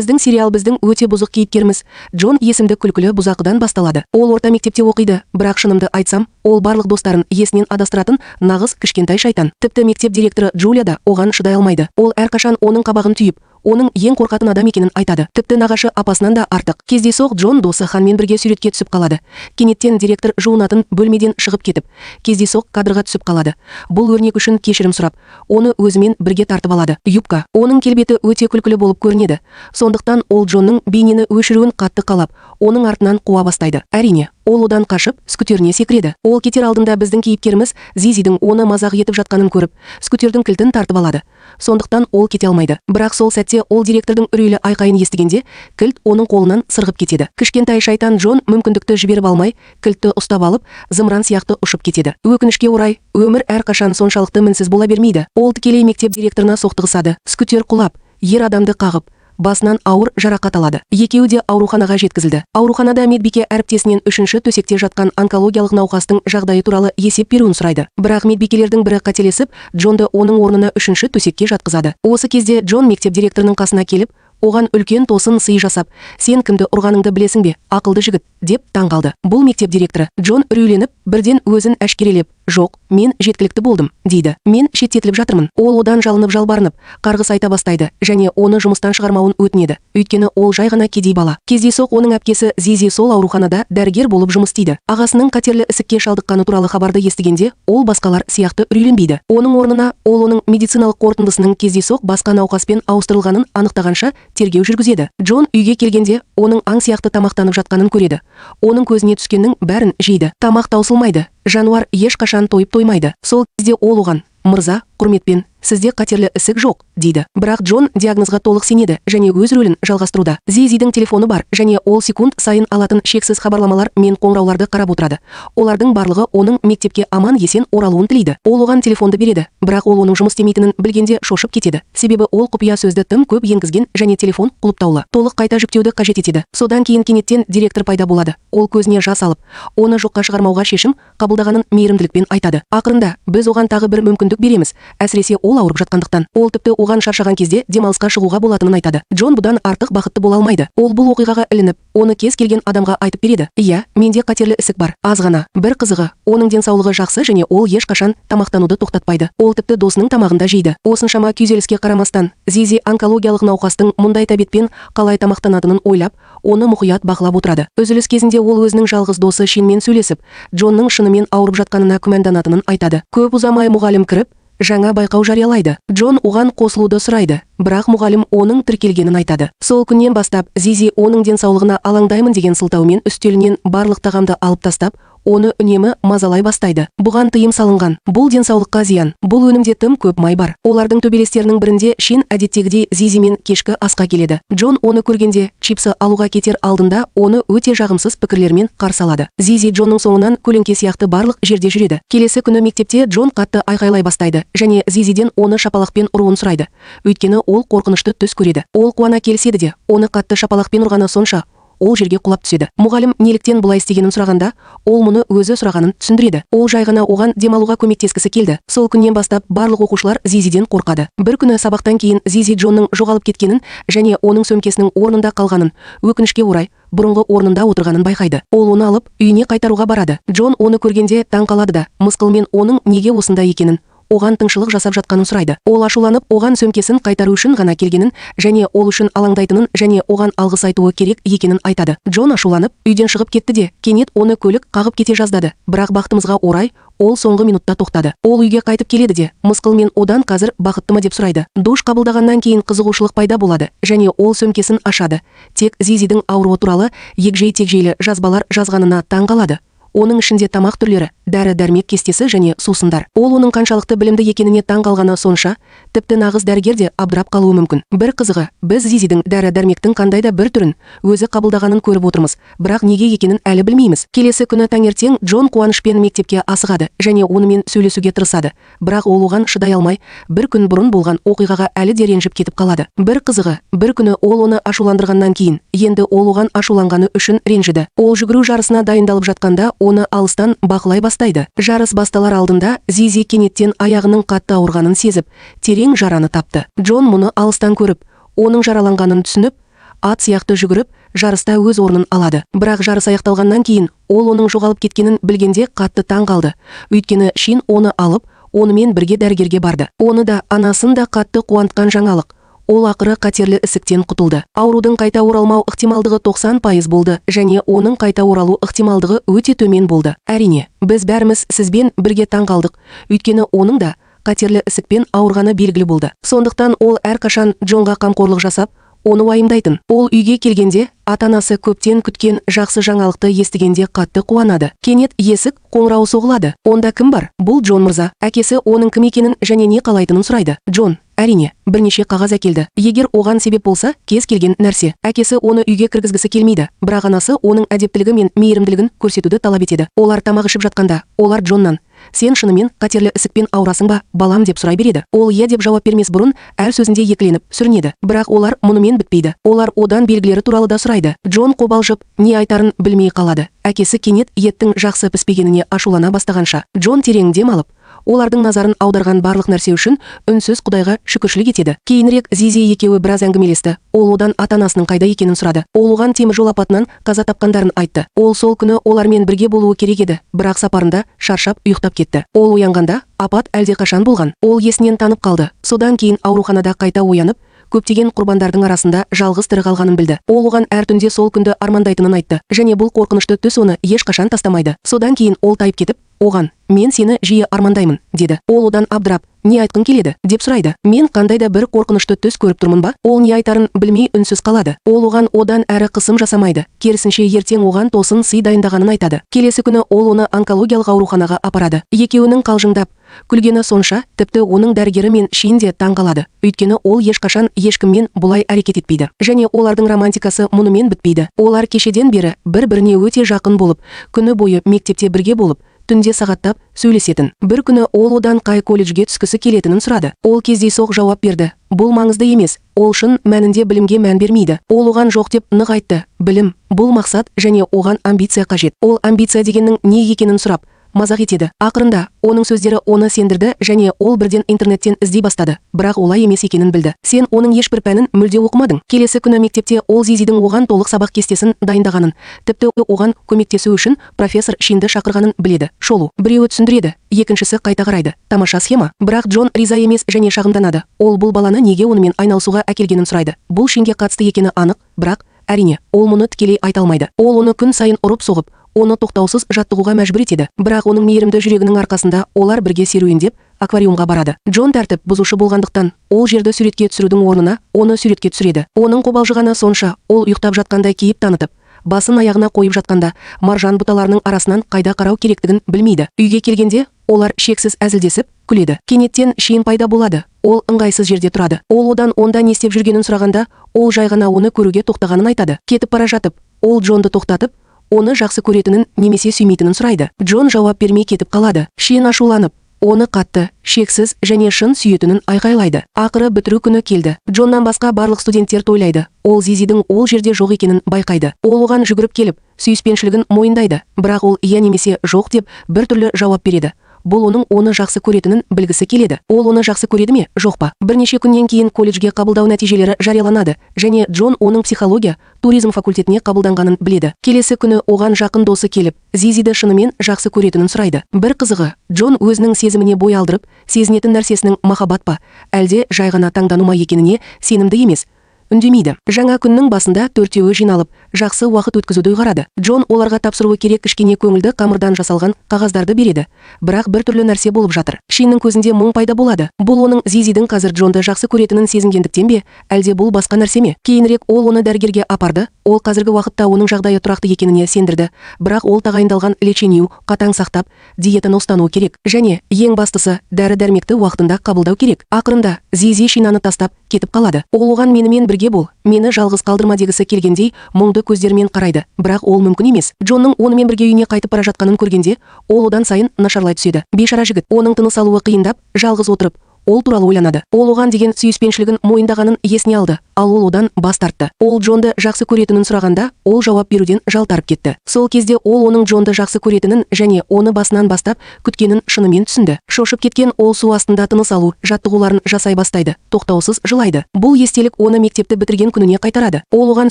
Біздің сериал біздің өте бұзық кейіпкеріміз Джон есімді күлкілі бұзақыдан басталады. Ол орта мектепте оқиды, бірақ шынымды айтсам, ол барлық достарын есінен адастыратын нағыз кішкентай шайтан. Тіпті мектеп директоры Джулия да оған шыдай алмайды. Ол әрқашан оның қабағын түйіп, оның ең қорқатын адам екенін айтады. Тіпті нағашы апасынан да артық. Кездейсоқ Джон досы Ханмен бірге суретке түсіп қалады. Кенеттен директор жуынатын бөлмеден шығып кетіп, кездейсоқ кадрға түсіп қалады. Бұл өрнек үшін кешірім сұрап, оны өзімен бірге тартып алады. Юбка. Оның келбеті өте күлкілі болып көрінеді. Сондықтан ол Джонның бейнені өшіруін қатты қалап, оның артынан қуа бастайды. Әрине, ол одан қашып, скутеріне секіреді. Ол кетер алдында біздің кейіпкеріміз Зизидің оны мазақ етіп жатқанын көріп, скутердің кілтін тартып алады. Сондықтан ол кете алмайды. Бірақ сол сәтте ол директордың үрейлі айқайын естігенде, кілт оның қолынан сырғып кетеді. Кішкентай шайтан Джон мүмкіндікті жіберіп алмай, кілтті ұстап алып, зымыран сияқты ұшып кетеді. Өкінішке орай, өмір әрқашан соншалықты мінсіз бола бермейді. Ол тікелей мектеп директорына соқтығысады. Скутер құлап, ер адамды қағып, басынан ауыр жарақат алады. Екеуі де ауруханаға жеткізілді. Ауруханада медбике әріптесінен үшінші төсекте жатқан онкологиялық науқастың жағдайы туралы есеп беруін сұрайды. Бірақ медбикелердің бірі қателесіп, Джонды оның орнына үшінші төсекке жатқызады. Осы кезде Джон мектеп директорының қасына келіп, оған үлкен тосын сый жасап, «Сен кімді ұрғаныңды білесің бе, ақылды жігіт?» деп таң қалды. Бұл мектеп директоры. Джон үрейленіп, бірден өзін әшкерелеп, «Жоқ, мен жеткілікті болдым», дейді. «Мен шеттетіліп жатырмын». Ол одан жалынып жалбарынып, қарғыс айта бастайды және оны жұмыстан шығармауын өтінеді. Өйткені ол жай ғана кедей бала. Кездейсоқ оның әпкесі Зизи сол ауруханада дәрігер болып жұмыс істейді. Ағасының қатерлі ісікке шалдыққаны туралы хабарды естігенде, ол басқалар сияқты үрейленбейді. Оның орнына ол оның медициналық қорытындысының кездейсоқ басқа науқаспен ауыстырылғанын анықтағанша тергеу жүргізеді. Джон үйге келгенде оның аң сияқты тамақтанып жатқанын көреді. Оның көзіне түскеннің бәрін жейді. Тамақ таусылмайды. Жануар ешқашан тойып тоймайды. Сол кезде ол оған: «Мырза, құрметпен, сізде қатерлі ісік жоқ», дейді. Бірақ Джон диагнозға толық сенеді және өз рөлін жалғастыруда. Зизидің телефоны бар және ол секунд сайын алатын шексіз хабарламалар мен қоңырауларды қарап отырады. Олардың барлығы оның мектепке аман есен оралуын тілейді. Ол оған телефонды береді, бірақ ол оның жұмыс істемейтінін білгенде шошып кетеді. Себебі ол құпия сөзді тым көп енгізген және телефон құлыптаулы. Толық қайта жүктеуді қажет етеді. Содан кейін кенеттен директор пайда болады. Ол көзіне жас алып, оны жоққа шығармауға шешім қабылдағанын мейірімділікпен айтады. Ақырында біз оған тағы бір мүмкіндік береміз, әсіресе ол ауырып жатқандықтан. Ол тіпті оған шаршаған кезде демалысқа шығуға болатынын айтады. Джон бұдан артық бақытты бола алмайды. Ол бұл оқиғаға ілініп, оны кез келген адамға айтып береді. «Иә, менде қатерлі ісік бар. Аз ғана». Бір қызығы, оның денсаулығы жақсы және ол ешқашан тамақтануды тоқтатпайды. Ол тіпті досының тамағын да жейді. Осыншама күйзеліске қарамастан, Зизи онкологиялық науқастың мұндай тәбетпен қалай тамақтанатынын ойлап, оны мұқият бақылап отырады. Үзіліс кезінде ол өзінің жалғыз досы Шинмен сөйлесіп, Джонның шынымен ауырып жатқанына күмәнданатынын айтады. Көп ұзамай мұғалім кіріп, жаңа байқау жариялайды. Джон оған қосылуды сұрайды, бірақ мұғалім оның тіркелгенін айтады. Сол күннен бастап Зизи оның денсаулығына алаңдаймын деген сылтаумен үстелінен барлық тағамды алып тастап, оны үнемі мазалай бастайды. Бұған тыйым салынған. Бұл денсаулыққа зиян. Бұл өнімде тым көп май бар. Олардың төбелестерінің бірінде Шин әдеттегідей Зизимен кешкі асқа келеді. Джон оны көргенде чипсы алуға кетер алдында оны өте жағымсыз пікірлермен қарсы алады. Зизи Джонның соңынан көлеңке сияқты барлық жерде жүреді. Келесі күні мектепте Джон қатты айқайлай бастайды және Зизиден оны шапалақпен ұруын сұрайды. Өйткені ол қорқынышты түс көреді. Ол қуана келіседі де, оны қатты шапалақпен ұрғаны сонша, ол жерге құлап түседі. Мұғалім неліктен бұлай істегенін сұрағанда, ол мұны өзі сұрағанын түсіндіреді. Ол жай ғана оған демалуға көмектескісі келді. Сол күннен бастап барлық оқушылар Зизиден қорқады. Бір күні сабақтан кейін Зизи Джонның жоғалып кеткенін және оның сөмкесінің орнында қалғанын, өкінішке орай, бұрынғы орнында отырғанын байқайды. Ол оны алып, үйіне қайтаруға барады. Джон оны көргенде таң қалады да, мысқылмен оның неге осында екенін, оған тыңшылық жасап жатқанын сұрайды. Ол ашуланып, оған сөмкесін қайтару үшін ғана келгенін және ол үшін алаңдайтынын және оған алғыс айтуы керек екенін айтады. Джон ашуланып, үйден шығып кетті де, кенет оны көлік қағып кете жаздады. Бірақ бақытымызға орай, ол соңғы минутта тоқтады. Ол үйге қайтып келеді де, мысқылмен одан қазір бақытты ма деп сұрайды. Душ қабылдағаннан кейін қызығушылық пайда болады және ол сөмкесін ашады. Тек Зизидің ауруы туралы егжей-тегжейлі жазбалар жазғанына таң қалады. Оның ішінде тамақ түрлері, дәрі-дәрмек кестесі және сусындар. Ол оның қаншалықты білімді екеніне таң қалғаны сонша, тіпті нағыз дәрігер де абдырап қалуы мүмкін. Бір қызығы, біз Зизидің дәрі-дәрмектің қандай да бір түрін өзі қабылдағанын көріп отырмыз, бірақ неге екенін әлі білмейміз. Келесі күні таңертең Джон қуанышпен мектепке асығады және онымен сөйлесуге тырысады. Бірақ ол оған шыдай алмай, бір күн бұрын болған оқиғаға әлі де ренжіп кетіп қалады. Бір қызығы, бір күні ол оны ашуландырғаннан кейін, енді ол оған ашуланғаны үшін ренжіді. Ол жүгіру жарысына дайындалып жатқанда оны алыстан бақылай бастайды. Жарыс басталар алдында Зизи кенеттен аяғының қатты ауырғанын сезіп, терең жараны тапты. Джон мұны алыстан көріп, оның жараланғанын түсініп, ат сияқты жүгіріп, жарыста өз орнын алады. Бірақ жарыс аяқталғаннан кейін ол оның жоғалып кеткенін білгенде қатты таң қалды. Өйткені Шин оны алып, онымен бірге дәрігерге барды. Оны да, анасын да қатты қуантқан жаңалық. Ол ақыры қатерлі ісіктен құтылды. Аурудың қайта оралмау ықтималдығы 90% болды және оның қайта оралу ықтималдығы өте төмен болды. Әрине, біз бәріміз сізбен бірге таң қалдық. Өйткені оның да қатерлі ісікпен ауырғаны белгілі болды. Сондықтан ол әрқашан Джонға қамқорлық жасап, оны уайымдайтын. Ол үйге келгенде ата-анасы көптен күткен жақсы жаңалықты естігенде қатты қуанады. Кенет есік қоңырауы соғылады. Онда кім бар? Бұл Джон мырза. Әкесі оның кім екенін және не қалайтынын сұрайды. Джон, әрине, бірнеше қағаз әкелді. Егер оған себеп болса, кез келген нәрсе. Әкесі оны үйге кіргізгісі келмейді, бірақ анасы оның әдептілігі мен мейірімділігін көрсетуді талап етеді. Олар тамақ ішіп жатқанда, олар Джоннан: «Сен шынымен қатерлі ісікпен ауырасың ба, балам?» деп сұрай береді. Ол иә деп жауап бермес бұрын әр сөзінде екіленіп, сүрінеді. Бірақ олар мұнымен бітпейді. Олар одан белгілері туралы да сұрайды. Джон қобалжып, не айтарын білмей қалады. Әкесі кенет еттің жақсы піспегеніне ашулана бастағанша, Джон терең дем алып, олардың назарын аударған барлық нәрсе үшін үнсіз Құдайға шүкіршілік етеді. Кейінірек Зизи екеуі біраз әңгімелесті. Ол одан ата-анасының қайда екенін сұрады. Ол оған теміржол апатынан қаза тапқандарын айтты. Ол сол күні олармен бірге болуы керек еді, бірақ сапарында шаршап ұйықтап кетті. Ол оянғанда апат әлдеқашан болған. Ол есінен танып қалды. Содан кейін ауруханада қайта оянып, көптеген құрбандардың арасында жалғыз тірі қалғанын білді. Ол оған әр түнде сол күнді армандайтынын айтты. Және бұл қорқынышты түс оны ешқашан тастамайды. Содан кейін ол тайып кетіп, оған: «Мен сені жиі армандаймын», – деді. Ол одан абдырап: «Не айтқың келеді?» деп сұрайды. «Мен қандай да бір қорқынышты түс көріп тұрмын ба?» Ол не айтарын білмей үнсіз қалады. Ол оған одан әрі қысым жасамайды. Керісінше, ертең оған тосын сый дайындағанын айтады. Келесі күні ол оны онкологиялық ауруханаға апарады. Екеуінің қалжыңдап күлгені сонша, тіпті оның дәрігері мен Шин де таң қалады. Өйткені ол ешқашан ешкіммен бұлай әрекет етпейді. Және олардың романтикасы мұнымен бітпейді. Олар кешеден бері бір-біріне өте жақын болып, күні бойы мектепте бірге болып, түнде сағаттап сөйлесетін. Бір күні ол одан қай колледжге түскісі келетінін сұрады. Ол кездейсоқ жауап берді. Бұл маңызды емес. Ол шын мәнінде білімге мән бермейді. Ол оған жоқ деп нық айтты. Білім, бұл мақсат және оған амбиция қажет. Ол амбиция дегеннің не екенін сұрап, мазақ етеді. Ақырында оның сөздері оны сендірді және ол бірден интернеттен іздей бастады. Бірақ олай емес екенін білді. Сен оның ешбір пәнін мүлде оқымадың. Келесі күні мектепте ол Зизидің оған толық сабақ кестесін дайындағанын, тіпті оған көмектесу үшін профессор Шинді шақырғанын біледі. Шолу. Біреуі түсіндіреді, екіншісі қайта қарайды. Тамаша схема. Бірақ Джон риза емес және шағымданады. Ол бұл баланы неге онымен айналысуға әкелгенін сұрайды. Бұл Шинге қатысты екені анық, бірақ әрине, ол мұны тікелей айта алмайды. Ол оны күн сайын ұрып соғып, оны тоқтаусыз жаттығуға мәжбүр етеді. Бірақ оның мейірімді жүрегінің арқасында олар бірге серуендеп, аквариумға барады. Джон тәртіп бұзушы болғандықтан, ол жерді суретке түсірудің орнына оны суретке түсіреді. Оның қобалжығаны сонша, ол ұйықтап жатқандай кейіп танытып, басын аяғына қойып жатқанда маржан бұталарының арасынан қайда қарау керектігін білмейді. Үйге келгенде олар шексіз әзілдесіп күледі. Кенеттен Шин пайда болады. Ол ыңғайсыз жерде тұрады. Ол одан онда не істеп жүргенін сұрағанда, ол жай ғана оны көруге тоқтағанын айтады. Кетіп бара жатып, ол Джонды тоқтатып, оны жақсы көретінін немесе сүймейтінін сұрайды. Джон жауап бермей кетіп қалады. Шин ашуланып, оны қатты, шексіз және шын сүйетінін айғайлайды. Ақыры бітіру күні келді. Джоннан басқа барлық студенттер тойлайды. Ол Зизидің ол жерде жоқ екенін байқайды. Ол оған жүгіріп келіп, сүйіспеншілігін мойындайды. Бірақ ол иә немесе жоқ деп бір түрлі жауап береді. Бұл оның оны жақсы көретінін білгісі келеді. Ол оны жақсы көреді ме, жоқ па? Бірнеше күннен кейін колледжге қабылдау нәтижелері жарияланады және Джон оның психология, туризм факультетіне қабылданғанын біледі. Келесі күні оған жақын досы келіп, Зизиді шынымен жақсы көретінін сұрайды. Бір қызығы, Джон өзінің сезіміне бой алдырып, сезінетін нәрсесінің махаббат па, әлде жай ғана таңдану ма екеніне сенімді емес. Үндемейді. Жаңа күннің басында төртеуі жиналып, жақсы уақыт өткізуді ұйғарады. Джон оларға тапсыруы керек кішкене көңілді қамырдан жасалған қағаздарды береді. Бірақ бір түрлі нәрсе болып жатыр. Шиннің көзінде мұң пайда болады. Бұл оның Зизидің қазір Джонды жақсы көретінін сезінгендіктен бе, әлде бұл басқа нәрсе ме? Кейінірек ол оны дәрігерге апарды. Ол қазіргі уақытта оның жағдайы тұрақты екеніне сендірді. Бірақ ол тағайындалған лечение қатаң сақтап, диетаны ұстануы керек. Және ең бастысы, дәрі-дәрмекті уақытында қабылдау керек. Ақырында Зизи шинаны тастап кетіп қалады. Ол оған менімен бірге бол, мені жалғыз қалдырма дегісі келгендей мұңды көздерімен қарайды. Бірақ ол мүмкін емес. Джонның онымен бірге үйіне қайтып бара жатқанын көргенде, ол одан сайын нашарлай түседі. Бейшара жігіт, оның тыныс алуы қиындап, жалғыз отырып, ол туралы ойланады. Ол оған деген сүйіспеншілігін мойындағанын есіне алды, ал ол одан бас тартты. Ол Джонды жақсы көретінін сұрағанда, ол жауап беруден жалтарып кетті. Сол кезде ол оның Джонды жақсы көретінін және оны басынан бастап күткенін шынымен түсінді. Шошып кеткен ол су астында тыныс алу жаттығуларын жасай бастайды, тоқтаусыз жылайды. Бұл естелік оны мектепті бітірген күніне қайтарады. Ол оған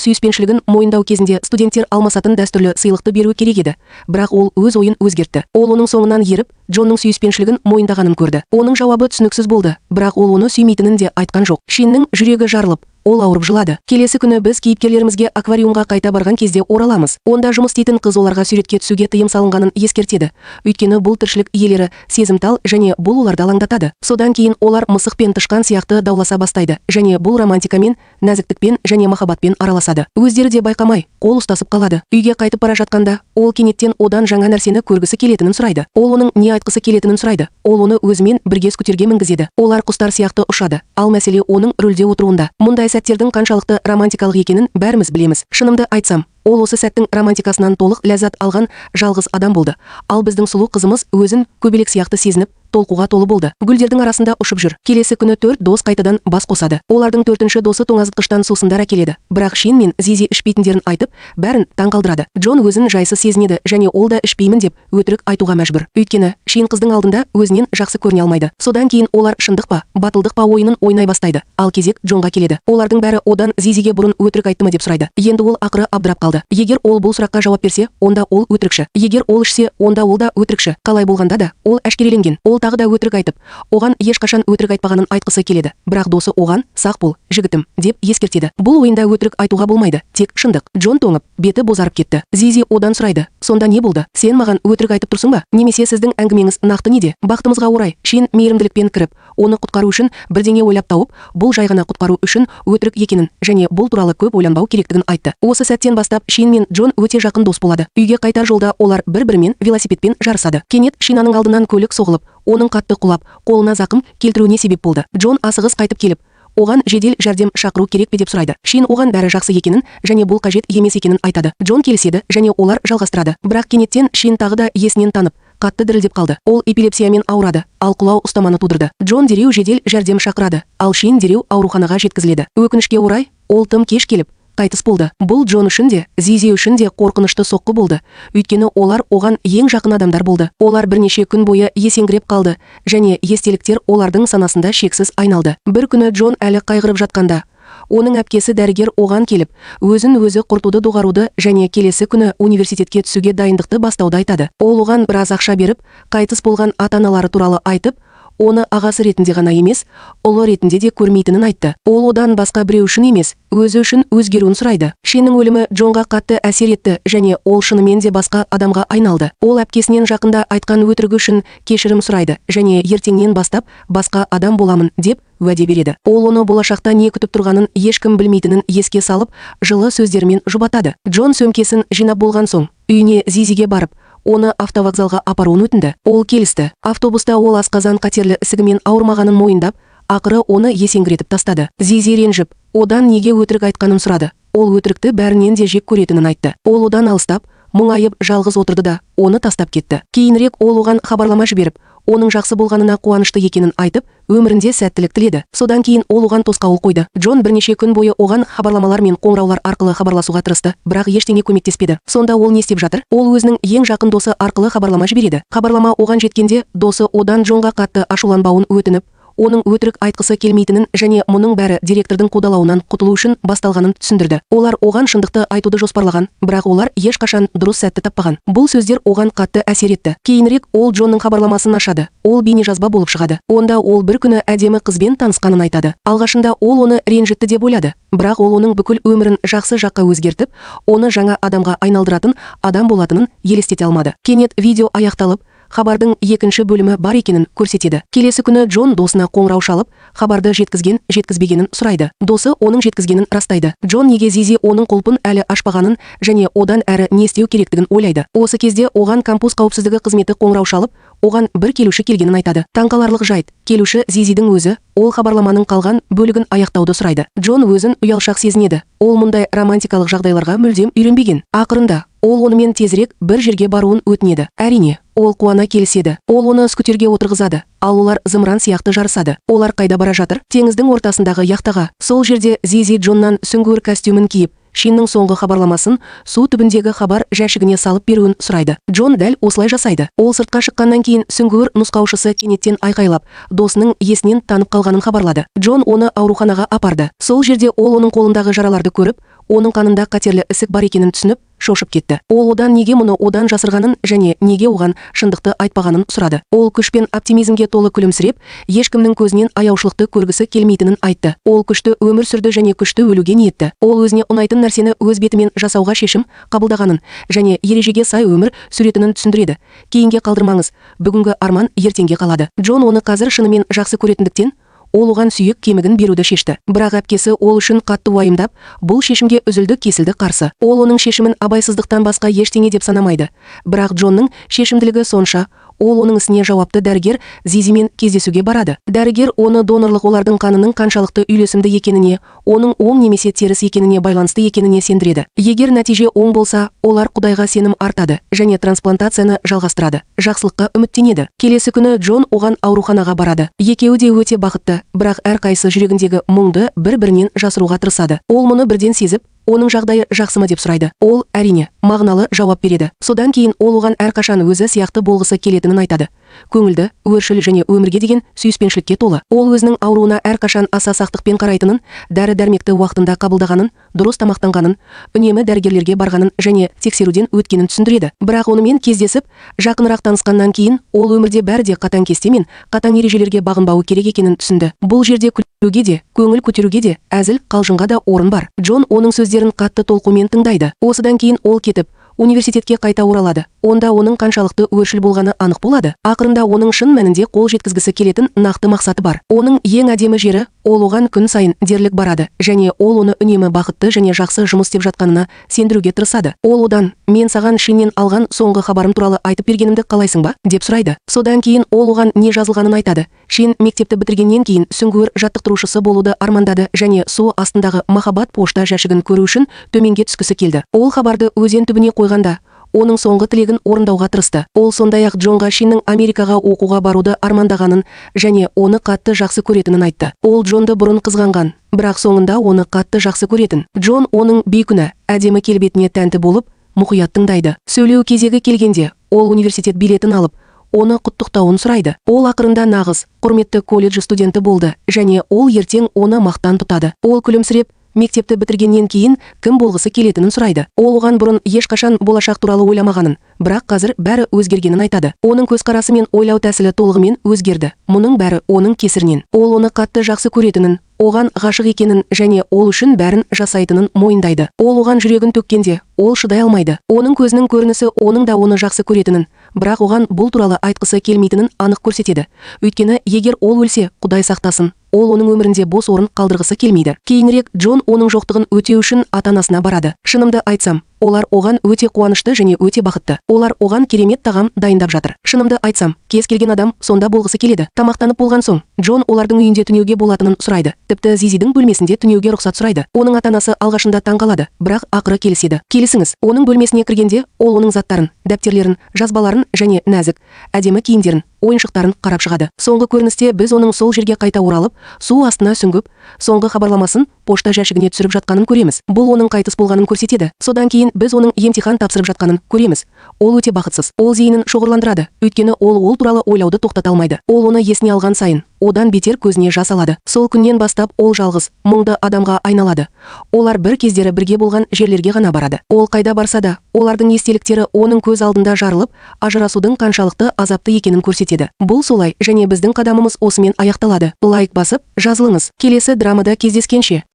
сүйіспеншілігін мойындау кезінде студенттер алмасатын дәстүрлі сыйлықты беруі керек еді. Бірақ ол өз ойын өзгертті. Ол оның соңынан еріп, Джонның сүйіспеншілігін мойындағанын көрді. Оның жауабы түсініксіз болды, бірақ ол оны сүймейтінін де айтқан жоқ. Шиннің жүрегі жарылып, ол ауырып жылады. Келесі күні біз кейіпкерлерімізге аквариумға қайта барған кезде ораламыз. Онда жұмыс істейтін қыз оларға суретке түсуге тыйым салынғанын ескертеді. Өйткені бұл тіршілік иелері сезімтал және бұл оларды алаңдатады. Содан кейін олар мысық пен тышқан сияқты дауласа бастайды және бұл романтикамен, нәзіктікпен және махаббатпен араласады. Өздері де байқамай, қол ұстасып қалады. Үйге қайтып бара жатқанда, ол кенеттен одан жаңа нәрсені көргісі келетінін сұрайды. Ол оның не айтқысы келетінін сұрайды. Ол оны өзімен бірге скутерге мінгізеді. Олар құстар сияқты ұшады. Ал мәселе оның рульде отыруында. Мұндай сәттердің қаншалықты романтикалық екенін бәріміз білеміз. Шынымды айтсам, ол осы сәттің романтикасынан толық ләззат алған жалғыз адам болды. Ал біздің сұлу қызымыз өзін көбелек сияқты сезініп, толқуға толы болды. Гүлдердің арасында ұшып жүр. Келесі күні төрт дос қайтадан бас қосады. Олардың төртінші досы тоңазытқыштан сусындар әкеледі. Бірақ Шин мен Зизи ішпейтіндерін айтып, бәрін таң қалдырады. Джон өзін жайсыз сезінеді және ол да ішпеймін деп өтірік айтуға мәжбүр. Өйткені Шин қыздың алдында өзінен жақсы көріне алмайды. Содан кейін олар шындық па, батылдық па ойынын ойнай бастайды. Ал кезек Джонға келеді. Олардың бәрі одан Зизиге бұрын өтірік айтты ма деп сұрайды. Енді ол ақыры абдырап қалды. Егер ол бұл сұраққа жауап берсе, онда ол өтірікші. Егер ол ішсе, онда ол да өтірікші. Қалай болғанда да, ол әшкереленген. Ол тағы да өтірік айтып, оған ешқашан өтірік айтпағанын айтқысы келеді. Бірақ досы оған: "Сақ бол, жігітім", деп ескертеді. Бұл ойында өтірік айтуға болмайды, тек шындық. Джон тоңып, беті бозарып кетті. Зизи одан сұрайды: "Сонда не болды? Сен маған өтірік айтып тұрсың ба? Немесе сіздің әңгімеңіз нақты неде?" Бақытымызға орай, Шин мейірімділікпен кіріп, оны құтқару үшін бірдеңе ойлап тауып, бұл жай ғана құтқару үшін өтірік екенін және бұл туралы көп ойланбау керектігін айтты. Осы сәттен бастап Шин мен Джон өте жақын дос болады. Үйге қайтар жолда олар бір-бірімен велосипедпен жарысады. Кенет Шинаның алдынан көлік соғылып, оның қатты құлап, қолына зақым келтіруіне себеп болды. Джон асығыс қайтып келіп, оған жедел жәрдем шақыру керек пе деп сұрайды. Шин оған бәрі жақсы екенін және бұл қажет емес екенін айтады. Джон келіседі және олар жалғастырады. Бірақ кенеттен Шин тағы да есінен танып, қатты дірілдеп қалды. Ол эпилепсиямен ауырады, ал құлау ұстаманы тудырды. Джон дереу жедел жәрдем шақырады, ал Шин дереу ауруханаға жеткізіледі. Өкінішке орай, ол тым кеш келіп, қайтыс болды. Бұл Джон үшін де, Зизи үшін де қорқынышты соққы болды. Өйткені олар оған ең жақын адамдар болды. Олар бірнеше күн бойы есеңгіреп қалды және естеліктер олардың санасында шексіз айналды. Бір күні Джон әлі қайғырып жатқанда, оның әпкесі дәрігер оған келіп, өзін өзі құртуды доғаруды және келесі күні университетке түсуге дайындықты бастауды айтады. Ол оған біраз ақша беріп, қайтыс болған ата-аналары туралы айтып, оны ағасы ретінде ғана емес, ұлы ретінде де көрмейтінін айтты. Ол одан басқа біреу үшін емес, өзі үшін өзгеруін сұрайды. Шиннің өлімі Джонға қатты әсер етті және ол шынымен де басқа адамға айналды. Ол әпкесінен жақында айтқан өтірігі үшін кешірім сұрайды және ертеңнен бастап басқа адам боламын деп уәде береді. Ол оны болашақта не күтіп тұрғанын ешкім білмейтінін еске салып, жылы сөздермен жұбатады. Джон сөмкесін жинап болған соң, үйіне Зизиге барып, оны автовокзалға апаруын өтінді. Ол келісті. Автобуста ол асқазан қатерлі ісігімен ауырмағанын мойындап, ақыры оны есеңгіретіп тастады. Зизи ренжіп, одан неге өтірік айтқанын сұрады. Ол өтірікті бәрінен де жек көретінін айтты. Ол одан алыстап, мұңайып жалғыз отырды да, оны тастап кетті. Кейінірек ол оған хабарлама жіберіп, оның жақсы болғанына қуанышты екенін айтып, өмірінде сәттілік тіледі. Содан кейін ол оған тосқауыл қойды. Джон бірнеше күн бойы оған хабарламалар мен қоңыраулар арқылы хабарласуға тырысты, бірақ ештеңе көмектеспеді. Сонда ол не істеп жатыр? Ол өзінің ең жақын досы арқылы хабарлама жібереді. Хабарлама оған жеткенде, досы одан Джонға қатты ашуланбауын өтініп, оның өтірік айтқысы келмейтінін және мұның бәрі директордың қудалауынан құтылу үшін басталғанын түсіндірді. Олар оған шындықты айтуды жоспарлаған, бірақ олар ешқашан дұрыс сәтті таппаған. Бұл сөздер оған қатты әсер етті. Кейінірек ол Джонның хабарламасын ашады. Ол бейнежазба болып шығады. Онда ол бір күні әдемі қызбен танысқанын айтады. Алғашында ол оны ренжітті деп ойлады, бірақ ол оның бүкіл өмірін жақсы жаққа өзгертіп, оны жаңа адамға айналдыратын адам болатынын елестете алмады. Кенет видео аяқталып, хабардың екінші бөлімі бар екенін көрсетеді. Келесі күні Джон досына қоңырау шалып, хабарды жеткізген, жеткізбегенін сұрайды. Досы оның жеткізгенін растайды. Джон неге Зизи оның құлпын әлі ашпағанын және одан әрі не істеу керектігін ойлайды. Осы кезде оған кампус қауіпсіздігі қызметі қоңырау шалып, оған бір келуші келгенін айтады. Таңқаларлық жайт, келуші Зизидің өзі, ол хабарламаның қалған бөлігін аяқтауды сұрайды. Джон өзін ұялшақ сезінеді. Ол мұндай романтикалық жағдайларға мүлдем үйренбеген. Ақырында Ол онымен тезірек бір жерге баруын өтінеді. Әрине, ол қуана келіседі. Ол оны скутерге отырғызады, ал олар зымыран сияқты жарысады. Олар қайда бара жатыр? Теңіздің ортасындағы яхтаға. Сол жерде Зизи Джоннан сүңгуір костюмін киіп, Шиннің соңғы хабарламасын су түбіндегі хабар жәшігіне салып беруін сұрайды. Джон дәл осылай жасайды. Ол сыртқа шыққаннан кейін сүңгуір нұсқаушысы кенеттен айқайлап, досының есінен танып қалғанын хабарлады. Джон оны ауруханаға апарды. Сол жерде ол оның қолындағы жараларды көріп, оның қанында қатерлі ісік бар екенін түсініп, шошып кетті. Ол одан неге мұны одан жасырғанын және неге оған шындықты айтпағанын сұрады. Ол күш пен оптимизмге толы күлімсіреп, ешкімнің көзінен аяушылықты көргісі келмейтінін айтты. Ол күшті өмір сүрді және күшті өлуге ниетті. Ол өзіне ұнайтын нәрсені өз бетімен жасауға шешім қабылдағанын және ережеге сай өмір сүретінін түсіндіреді. Кейінге қалдырмаңыз, бүгінгі арман ертеңге қалады. Джон оны қазір шынымен жақсы көретіндіктен, ол оған сүйек кемігін беруді шешті. Бірақ әпкесі ол үшін қатты уайымдап, бұл шешімге үзілді-кесілді қарсы. Ол оның шешімін абайсыздықтан басқа ештеңе деп санамайды. Бірақ Джонның шешімділігі сонша, ол оның ісіне жауапты дәрігер Зизимен кездесуге барады. Дәрігер оны донорлық олардың қанының қаншалықты үйлесімді екеніне, оның оң немесе теріс екеніне байланысты екеніне сендіреді. Егер нәтиже оң болса, олар Құдайға сенім артады және трансплантацияны жалғастырады. Жақсылыққа үміттенеді. Келесі күні Джон оған ауруханаға барады. Екеуі де өте бақытты, бірақ әрқайсысы жүрегіндегі мұңды бір-бірінен жасыруға тырысады. Ол мұны бірден сезіп, оның жағдайы жақсы ма деп сұрайды. Ол, әрине, мағыналы жауап береді. Содан кейін ол оған әрқашан өзі сияқты болғысы келетінін айтады. Көңілді, өршіл және өмірге деген сүйіспеншілікке толы. Ол өзінің ауруына әрқашан аса сақтықпен қарайтынын, дәрі-дәрмекті уақытында қабылдағанын, дұрыс тамақтанғанын, үнемі дәрігерлерге барғанын және тексеруден өткенін түсіндіреді. Бірақ онымен кездесіп, жақынырақ танысқаннан кейін ол өмірде бәрі де қатаң кесте мен қатаң ережелерге бағынбауы керек екенін түсінді. Бұл жерде күлуге де, көңіл көтеруге де, әзіл қалжыңға да орын бар. Джон оның сөздерін қатты толқумен тыңдайды. Осыдан кейін ол кетіп, университетке қайта оралады. Онда оның қаншалықты өршіл болғаны анық болады. Ақырында оның шын мәнінде қол жеткізгісі келетін нақты мақсаты бар. Оның ең әдемі жері, ол оған күн сайын дерлік барады және ол оны үнемі бақытты және жақсы жұмыс істеп жатқанына сендіруге тырысады. Ол одан: "Мен саған Шиннен алған соңғы хабарым туралы айтып бергенімді қалайсың ба?" деп сұрайды. Содан кейін ол оған не жазылғанын айтады. Шин мектепті бітіргеннен кейін сүңгуір жаттықтырушысы болуды армандады және су астындағы махаббат пошта жәшігін көру үшін төменге түскісі келді. Ол хабарды өзен түбіне қойғанда, оның соңғы тілегін орындауға тырысты. Ол сондай-ақ Джонға Шиннің Америкаға оқуға баруды армандағанын және оны қатты жақсы көретінін айтты. Ол Джонды бұрын қызғанған, бірақ соңында оны қатты жақсы көретін. Джон оның бейкүнә, әдемі келбетіне тәнті болып, мұқият тыңдайды. Сөйлеу кезегі келгенде, ол университет билетін алып, оны құттықтауын сұрайды. Ол ақырында нағыз, құрметті колледж студенті болды және ол ертең оны мақтан тұтады. Ол күлімсіреп, мектепті бітіргеннен кейін кім болғысы келетінін сұрайды. Ол оған бұрын ешқашан болашақ туралы ойламағанын, бірақ қазір бәрі өзгергенін айтады. Оның көзқарасы мен ойлау тәсілі толығымен өзгерді. Мұның бәрі оның кесірінен. Ол оны қатты жақсы көретінін, оған ғашық екенін және ол үшін бәрін жасайтынын мойындайды. Ол оған жүрегін төккенде, ол шыдай алмайды. Оның көзінің көрінісі оның да оны жақсы көретінін, бірақ оған бұл туралы айтқысы келмейтінін анық көрсетеді. Өйткені егер ол өлсе, Құдай сақтасын, ол оның өмірінде бос орын қалдырғысы келмейді. Кейінірек Джон оның жоқтығын өтеу үшін ата-анасына барады. Шынымды айтсам, олар оған өте қуанышты және өте бақытты. Олар оған керемет тағам дайындап жатыр. Шынымды айтсам, кез келген адам сонда болғысы келеді. Тамақтанып болған соң, Джон олардың үйінде түнеуге болатынын сұрайды. Тіпті Зизидің бөлмесінде түнеуге рұқсат сұрайды. Оның ата-анасы алғашында таң қалады, бірақ ақыры келіседі. Келісіңіз. Оның бөлмесіне кіргенде, ол оның заттарын, дәптерлерін, жазбаларын және нәзік, әдемі киімдерін, ойыншықтарын қарап шығады. Соңғы көріністе біз оның сол жерге қайта оралып, су астына сүңгіп, соңғы хабарламасын пошта жәшігіне түсіріп жатқанын көреміз. Бұл оның қайтыс болғанын көрсетеді. Содан кейін біз оның емтихан тапсырып жатқанын көреміз. Ол өте бақытсыз. Ол зейінін шоғырландырады, өйткені ол ол туралы ойлауды тоқтата алмайды. Ол оны есіне алған сайын, одан бетер көзіне жас алады. Сол күннен бастап ол жалғыз, мұңды адамға айналады. Олар бір кездері бірге болған жерлерге ғана барады. Ол қайда барса да, олардың естеліктері оның көз алдында жарылып, ажырасудың қаншалықты азапты екенін көрсетеді. Бұл солай және біздің қадамымыз осымен аяқталады. Лайк басып, жазылыңыз. Келесі драмада кездескенше.